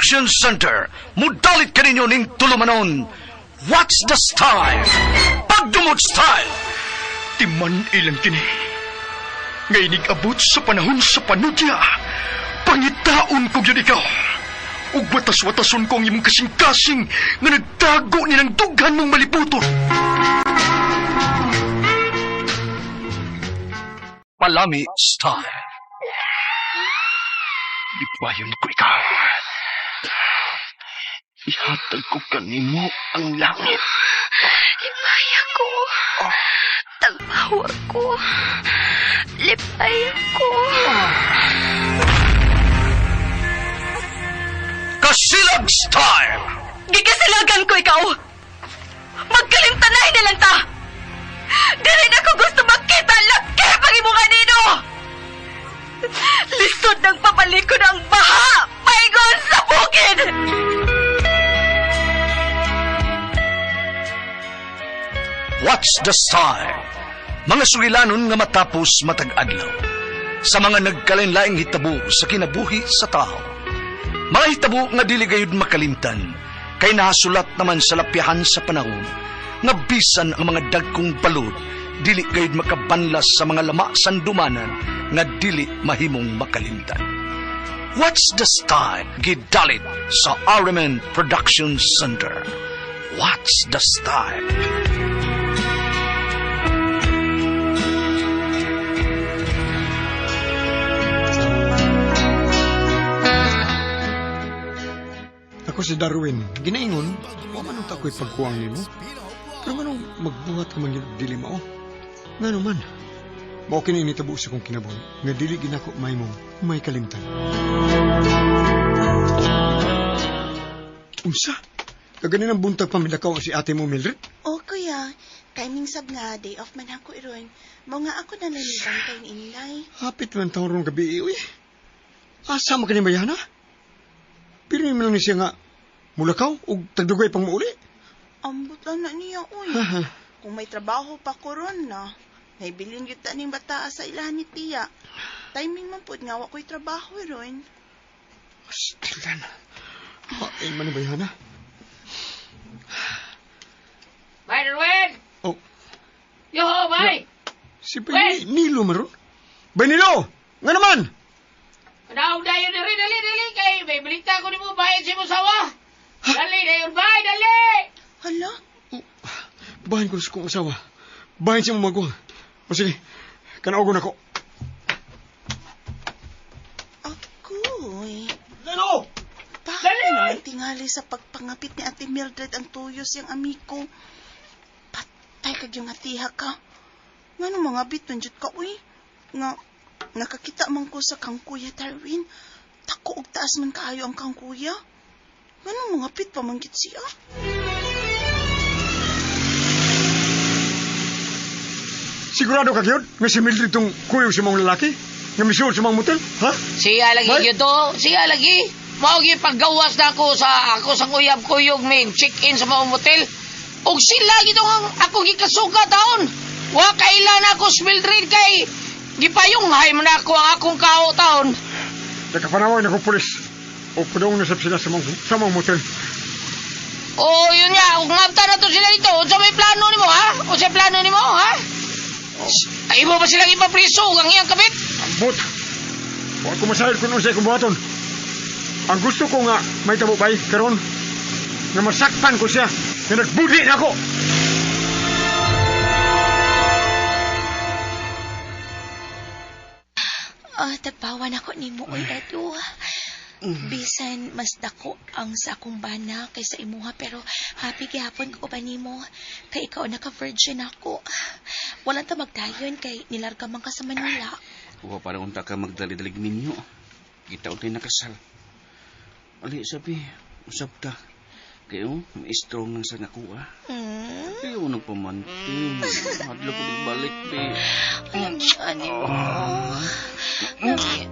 Production Center. Mudalit kaninyo ning tulumanon. What's the style? Pagdumot style! Timan ilang kini. Ngay abot sa panahon sa panudya. Pangitaon ko gyud ikaw. Ug watas-watason ko ang imong kasing-kasing nga nagtago ni ng dughan mong malibuton. Palami style. Lipayon ko ikaw. Ihatag ko kanimo ang langit. Lipay ako. Tagbawa ko. Lipay ako. Kasilag style! Gikasilagan ko ikaw. Magkalimtanay na lang ta. Dili na ko gusto makita laki pang imong anino. Lisod ng papalikon ang baha. Paingon sa bukid. What's the style? Mga sugilanon nga matapos matag adlaw. Sa mga nagkalain-laing hitabo sa kinabuhi sa tao. Mga hitabo nga dili gayud makalimtan, kay nahasulat naman sa lapyahan sa panahon, nga bisan ang mga dagkong balod, dili gayud makabanlas sa mga lama sandumanan nga dili mahimong makalimtan. What's the style? Gidalit sa RMN Production Center. What's the style? Ako si Darwin. Ginaingon, wa man unta ko'y pagkuwang nimo. Pero nganong magbuhat ka man gyud og dili mao? Ngano man? Mao kini nitabo sa kong kinabuhi nga dili ginako mahimong may kalimtan. Unsa? Kaganin ang buntag pamilakaw si ate mo, Mildred? O kuya, timing sab nga day off man ako iron. Mao nga ako na nalibang kay inday. Hapit man taon rong gabi, uy. Asa man kani mayana? Pero man lang ni siya nga mulakaw og tagdugay pang mauli. Ambot lang na niya uy. Kung may trabaho pa ko ron na. Naibilin gyud ta ning bataa sa ilahan ni tiya. Timing man pud nga wa ko'y trabaho ron. Astilan. Ay man ni bayana. Bay, Darwin! Oh, Yo, bay! si Bay Nilo maron. Bay Nilo! Nga naman! Naog dayon diri, dali, dali, kay may balita ko nimo bayad sa imong sawa. Dali, dayon, bay, dali! Hala, Bahin ko sa kong asawa. Bahin siya mong maguwang. O sige, kanaogon ako. ako'y. Nilo! Bakit naman tingali sa pagpangapit ni Ate Mildred ang tuyos yung amiko? Patay kag yung atiha ka. Nga nung mga bitun jud ka, uy. Nga, nakakita man ko sa kang kuya Darwin. Tako og taas man kaayo ang kang kuya. Nga nung mga pit pa man gid siya. Sigurado ka gyud nga si Mildred tong kuyog sa mong lalaki? Nga misuod sa mong motel? Ha? Siya lagi Bay? gyud to, siya lagi. Mao gyud paggawas na ako sa ako sa uyab kuyog min check-in sa maong motel. Og sila gyud ang ako gikasuga taon. Wa kaila na ako sa Mildred kay gipayunghay man ako ang akong kao taon. Nakapanawag na ko pulis. O padung na sab sila sa mong motel. Oh, yun nga, ug ngabta na to sila dito. Unsa may plano nimo ha? Unsa plano nimo ha? Ay mo ba silang ipapriso ug ang iyang kabit? Ambot! Wa ko masayod kung unsay kong buhaton. Ang gusto ko nga may tabo bay karon nga masakpan ko siya nga nagbudli na ako. Tagpawan ako nimo, oy Edu. Bisan mas dako ang sa akong bana kaysa imuha pero happy gihapon ko ba nimo kay ikaw naka-virgin ako. Walang ta magdayon kay nilarga man ka sa Manila. Wa para unta ka magdali-dalig ninyo. Kita untay nakasal. Ali, sabi, usap ta. Kayo, maestro nga sa nakuha. Kayo nagpamantin. Hadlo ko balik, be. Lami, ani mo. Lami,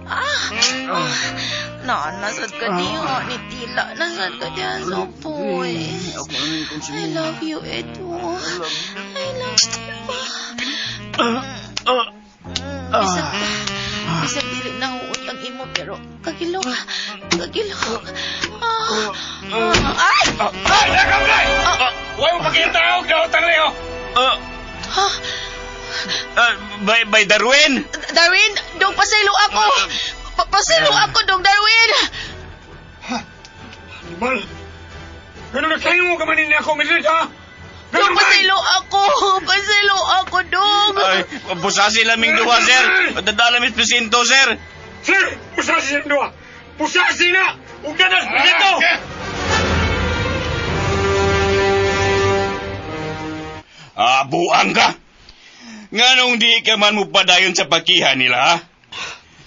Na, nasad ka niya. Ni Tila, nasad ka niya sa boy. Ako na yung konsumo. I love you, Edu. I love you. Bisag, bisag dili na huot ang imo, pero kagilok, kagilok. Bay Darwin! Darwin, dong pasaylo ako. Pasaylo ako, dong Darwin. Ha? Animal! Ganun na kayo mo kamanin niya ako, Mildred, ha? Dong, pasaylo ako. Pasaylo ako, dong. Ay, pusasi laming duha, sir. Dadala mis presinto, sir. Sir, pusasi silang duha. Pusasi na! Huwag na na, presinto! Ah, buang ka! Nganong di ka man mo padayon sa pagkiha nila, ha?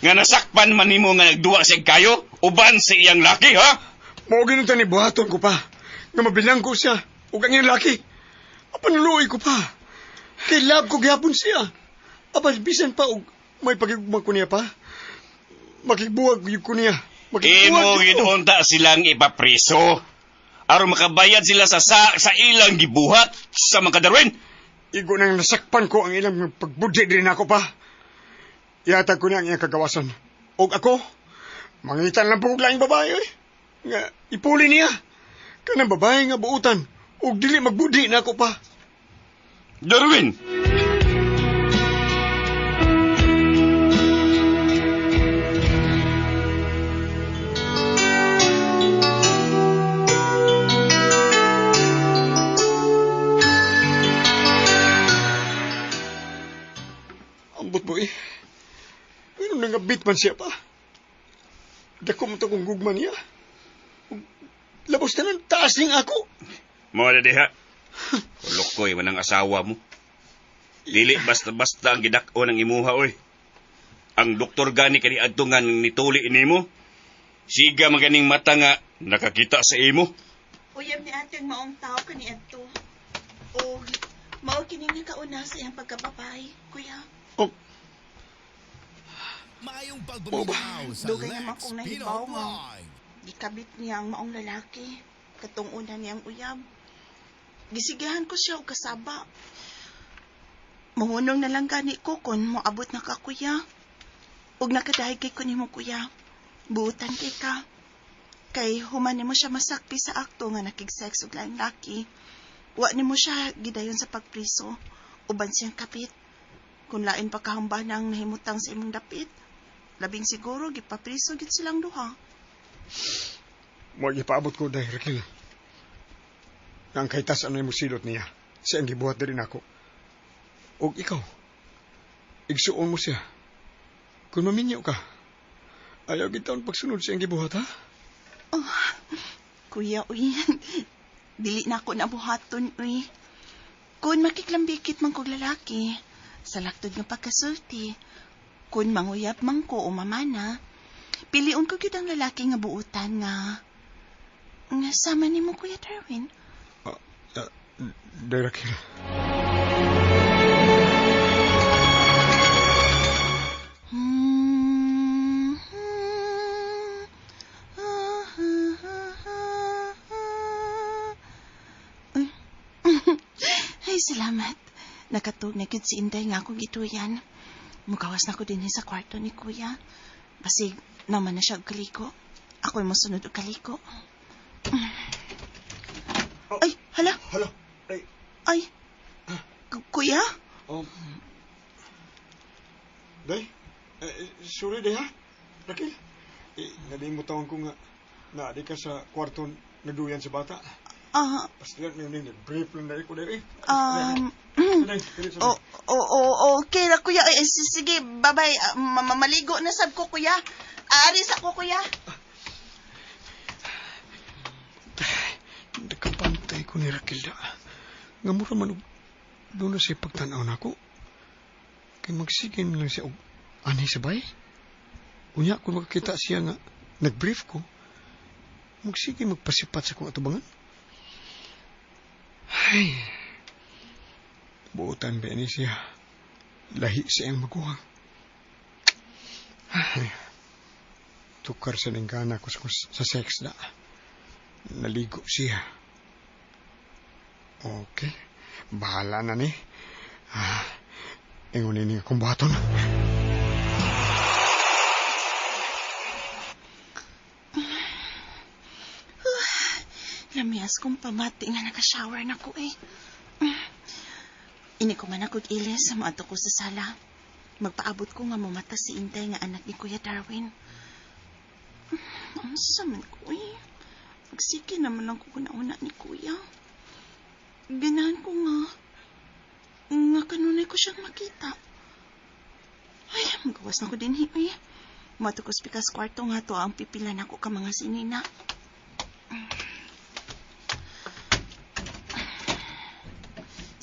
Nga nasakpan man nimo nga nagduwa sa kayo, uban sa iyang laki, ha? Mao ginunta ni buhaton ko pa. Nga mabilang ko siya, ug ang iyang laki. Apan ko pa. Kay love ko gyapon siya. Apan bisan pa og may pagigugma ko niya pa. Makigbuwag gyud ko niya. Imo gidunta silang ipapriso. Aron makabayad sila sa ilang gibuhat sa mga Darwin. Igo nang nasakpan ko ang ilang pagbudhi din ako pa. Ihatag ko niya ang iyang kagawasan. Og ako, mangitan lang po og laing babae. Eh. Nga, ipuli niya. Kanang babae nga buutan. Og dili magbudhi na ako pa. Darwin! Ambot mo eh. Ano nangabit man siya pa? Dako mo to kung gugma niya. Labos na lang, taas ning ako. Mo na diha. Kulukoy man ang asawa mo. Dili basta-basta ang gidak-o ng imuha, oy. Ang doktor gani kani adto nga nituli nimo. Siga maganing mata nga nakakita sa imo. Uyab ni ate ang maong tao kani adto. O mao kini nga kauna sa iyang pagkababay, kuya. Oh. Maayong pagbuminaw sa Dugay naman Lex kong nahibaw Pinoy nga Live. gikabit niya ang maong lalaki katong una niyang uyab. Gisigahan ko siya og kasaba. Muhunong na lang gani ko kon moabot na ka, kuya. Ug nakadaig kay ko nimo, kuya. Buutan kay ka. Kay human nimo siya masakpi sa akto nga nakig-sex og laing laki. Wa nimo siya gidayon sa pagpriso uban siyang kapit. Kung lain pa kahamba na ang nahimutang sa imong dapit, labing siguro gipapriso gid silang duha. Mo ipaabot ko dahil Raquel. Nga ang kahit ano mo silot niya, siya ang gibuhat diri nako. Og ikaw, igsuon mo siya. Kung maminyo ka, ayaw gitaon pagsunod siya ang gibuhat, ha? Oh, kuya, uy, dili na ako nabuhaton, uy. Kung makiklambikit man kog lalaki, sa laktod nga pagkasulti, kung manguyab man ko o mamana, piliun ko gyud ang lalaki nga buutan nga sama nimo, Kuya Darwin. Day Raquel. Ay, salamat. Nakatug na gyud si Inday nga akong gituyan. Mugawas na ko din sa kwarto ni Kuya. Basig, naman na siya og kaliko. Ako'y mosunod og kaliko. Ay, hala. Hala. Ay. Ay. Kuya? Day, sorry day ha. Raquel. Nalimutan ko nga na di ka sa kwarto nagduyan sa bata. Basta lang yun, brief lang dahil ko dahil eh. Okay ra, kuya. Ay, sige, bye-bye. Maligo na sab ko, kuya. Aaris ako, kuya. Nakapantay ko ni Raquel da. Nga mura man doon na siya pagtanaw na ako. Kay magsigin lang siya og anay sabay. Unya, kung makakita siya nga nag-brief ko, magsige magpasipat sa kong atubangan. Ay, buotan ba ni siya? Lahi siyang maguwang. Ay, tukar sa ninggana ko sa sex na. Naligo siya. Okay, bahala na ni. Ingon ni akong buhaton. Lamiyas kong pamati nga nakashower na ko eh. Ini ko man ako ilis sa maadto ko sa sala. Magpaabot ko nga mamata si Inday nga anak ni Kuya Darwin. Unsa man ko eh. Magsige naman lang ko una ni Kuya. Ganahan ko nga. Nga kanunay ko siyang makita. Ay, magawas na ko din eh. Matukos pikas kwarto nga to ang pipila nako ka mga sinina.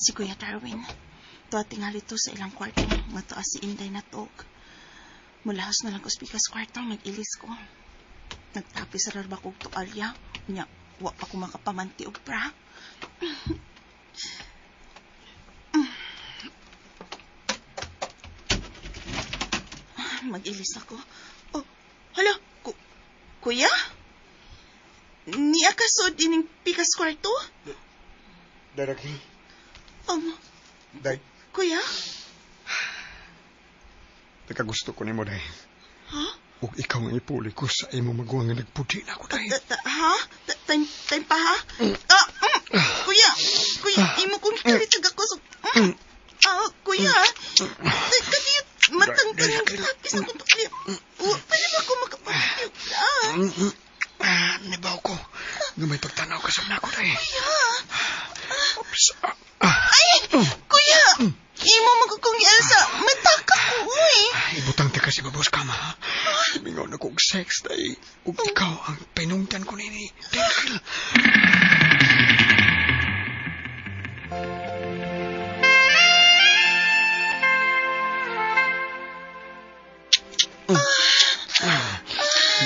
Si Kuya Darwin. Tuwa tingali to sa ilang kwarto. Nga to si Inday na tog. Mulahos na lang ko sa pikas kwarto. Nag-ilis ko. Nagtapi sa rarba kog tualya. Nya, wa pa ko makapamanti og bra. Mag-ilis ako. Oh, hala, kuya? Niya kasod ining pikas kwarto? Daraki. Day. Kuya? Nakagusto ko nimo, Day. Ha? Ug ikaw ang ipuli ko sa imo maguwang nga nagpudi na ako, Day. Ha? Time pa, ha? Kuya, kuya, imo kong kitag ako sa... Kuya, kadiyot, matangtang ang tapis ako. Pwede ba ako makapagpiyok? Nibaw ko. Nga may pagtanaw ka sa nako, Day. Kuya! Oops. Ay! Kuya! Imo magkukong Elsa, mataka ko, uy. Ibutang ta kasi babos kama, ha? Mingaw na kong sex, Day. Ug ikaw ang pinungtan ko nini. Day,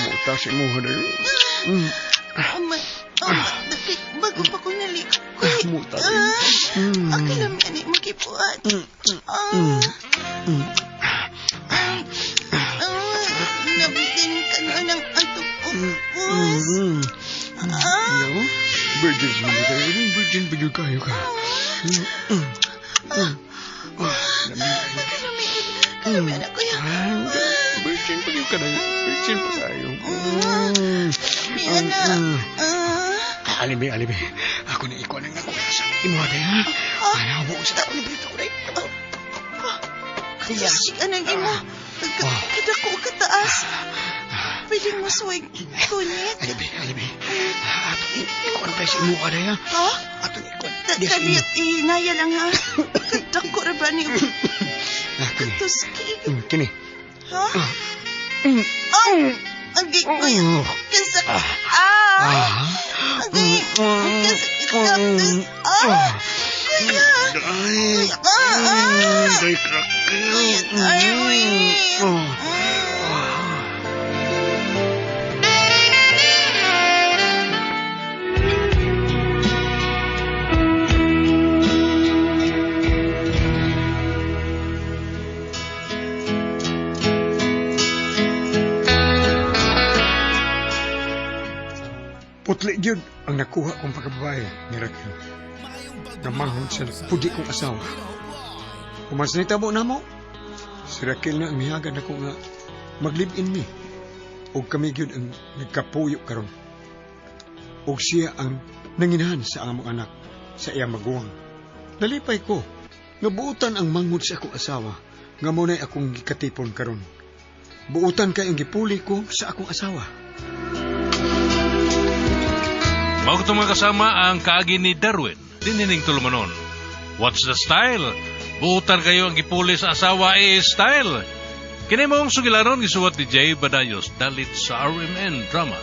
Muta si mo, Day. Bago pa ko naligo. Kuya, Muta. Ang kalami ani magibuhat. Nabitin ka na ng atong upos. No? Virgin mo kayo. Virgin ba yun kayo ka? Kalami, kalami anak kuya. Virgin pa yun ka na. Virgin pa kayo. Mi anak. Alibi, alibi. Ako na ikuan ang nakuha sa imo, day, ha? Ano, buong sa ako ni Brito ko, day. Kasig anang imo. Kadako kataas. Pwede mo suway kunit. Alibi, alibi. Ato ikuan tayo sa imo, day, ha? Ha? Ato ikuan. Kadiyot, inaya lang, ha? Kadako ra ba ni... Katuski. Kini. Ha? Agay, kuya. Kasak... Agay, kasakit kaptos. Kuya! Ay! Day, Kuya Darwin! Putli gyud ang nakuha kong pagkababae ni Raquel. Namanghod sa nagpudi kong asawa. Human sa nitabo na mo, si Raquel na ang mihagad ako nga mag-live-in mi. Og kami gyud ang nagkapuyo karon. Og siya ang nanginahan sa among anak sa iyang maguwang. Nalipay ko nga buutan ang manghod sa akong asawa nga mo na'y akong gikatipon karon. Buutan kay ang gipuli ko sa akong asawa. Mao kato mga kasama ang kaagi ni Darwin, dinining tulumanon. What's the style? Buutan kayo ang gipuli sa asawa eh style. Kini mong sugilanon gisuwat ni Jay Badayos dalit sa RMN Drama.